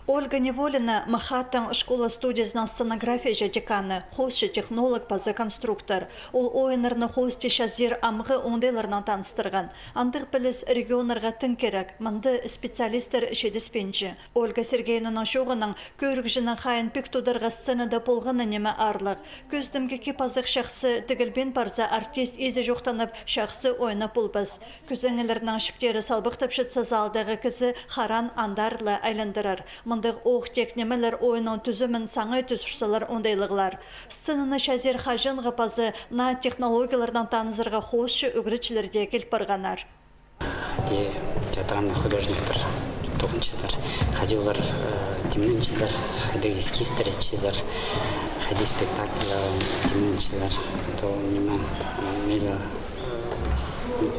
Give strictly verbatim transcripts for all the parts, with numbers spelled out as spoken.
Ольга Неволина МХАТ-тың школа студиязының сценография деканы, хоосчы, технолог паза конструктор. Ол ойыннарны хоосчы Чазир амғы оңдайларнаң таныстырған. Андағ піліс регионнарға тың кирек, мында специалистер читіспинче. Ольга Сергеевнаның чооғынаң, кӧрігҷінің хайиин пик тударға сценада полғаны ниме аарлығ. Кӧзідімге, кип-азах чахсы тігілбин парза, артист изі чоохтанып, чахсы ойнап полбас. Кӱзеңілернің чіптері салбахтапчатса, залдағы кізі харан андар ла айландырар. Мындағ оох-теек нимелер ойынның тӱзімін саңай тӱзірзелер оңдайлығлар. Сценаны Чазир хаҷанғы паза наа технологияларнаң танызарға хоосчы, ӱгретчілер дее кил парғаннар. Хайди театральный художниктер тоғынчалар, хайди олар, э, тимненчелер, хайди эскизтер итчелер, хайди спектакль, э, тимненчелер. То ниме, э, мейлі, э,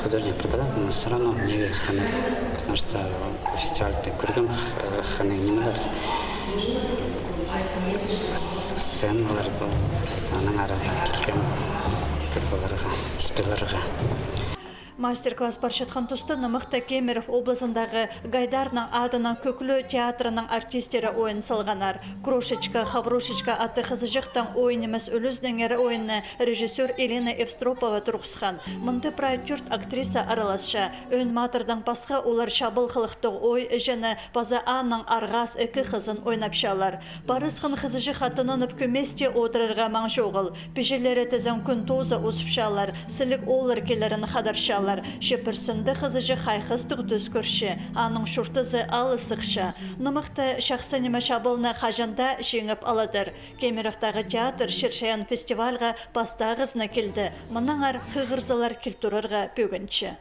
художник преподаватель, но всё равно мағаа хынығ, потому что фестивальде кӧргем, э, хынығ нимелер. С-, сценалар пу, анаң ары килген кӧр поларға, ис поларға. Мастер-класс парчатхан туста нымахта Кемерово облазындағы Гайдарның адынаң кӧглі театрының артистері ойын салғаннар. «Крошечка-хаврошечка» атты хызыҷахтың ойын нимес ӱлӱзінең героиня режиссёр Елена Евстропова турғысхан. Мында прай тӧрт актриса араласча. Ӧӧн матырдаң пасха олар чабал хылыхтығ ой-іҷені паза аның арғас ікі хызын ойнапчалар. Парысхан хызыҷах аттанып кӧместе одырарға маң чоғыл. Пиҷелері тізең кӱн тооза узупчалар, сіліг ооллар килерін хадарчалар. Че пірсінде хызыҷах хайхастығ тӱс кӧрче, аның чуртазы алыс сыхча. Нымахта чахсы ниме чабалны хаҷан даа чиңіп аладыр. Кемеровтағы театр «Чир-чайаан» фестивальға пастағызына килді. Мынаңар хығырзалар кил турарға пӧгінче.